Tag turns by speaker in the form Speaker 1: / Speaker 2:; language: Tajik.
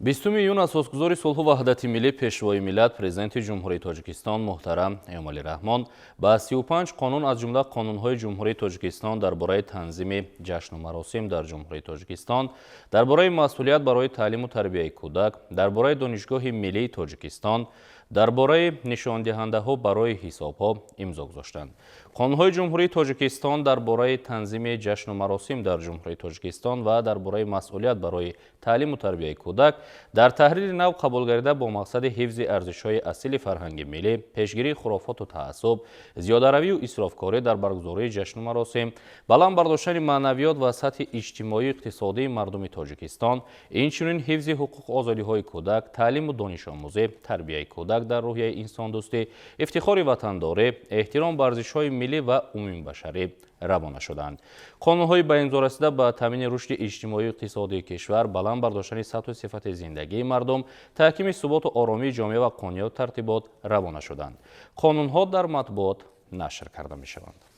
Speaker 1: 20 июн асосгузори сулҳу ваҳдати миллӣ, Пешвои миллат, Президенти Ҷумҳурии Тоҷикистон муҳтарам Эмомалӣ Раҳмон ба 35 қонун, аз ҷумла қонунҳои Ҷумҳурии Тоҷикистон дар бораи танзими ҷашну маросим дар Ҷумҳурии Тоҷикистон, дар бораи масъулият барои таълиму тарбияи кӯдак, дар бораи Донишгоҳи миллии Тоҷикистон, дар бораи нишондиҳандаҳо барои ҳисобҳо имзо гузоштанд. Қонунҳои Ҷумҳурии Тоҷикистон дар бораи танзими ҷашну маросим дар Ҷумҳурии Тоҷикистон ва дар бораи масъулият барои таълиму тарбияи кӯдак дар таҳрири нав қабулгардида бо мақсади ҳифзи арзишҳои асили фарҳанги миллӣ, пешгирии хурофоту таассуб, зиёдаравию исрофкорӣ дар баргузории ҷашну маросим, баланд бардоштани маънавиёт ва сатҳи иҷтимоию иқтисодии мардуми Тоҷикистон, инчунин ҳифзи ҳуқуқу озодиҳои кӯдак, таълиму донишомӯзӣ, тарбияи кӯдак дар рӯҳияи инсондӯстӣ, ифтихори ватандорӣ, эҳтиром ба арзишҳои миллӣ ва умумибашарӣ равона шуданд. Қонунҳои ба имзо расида ба таъмини рушди иҷтимоию иқтисодии кишвар, баланд бардоштани сатҳу сифати зиндагии мардум, таҳкими суботу оромии ҷомеа ва қонунияту тартибот равона шуданд. Қонунҳо дар матбуот нашр карда мешаванд.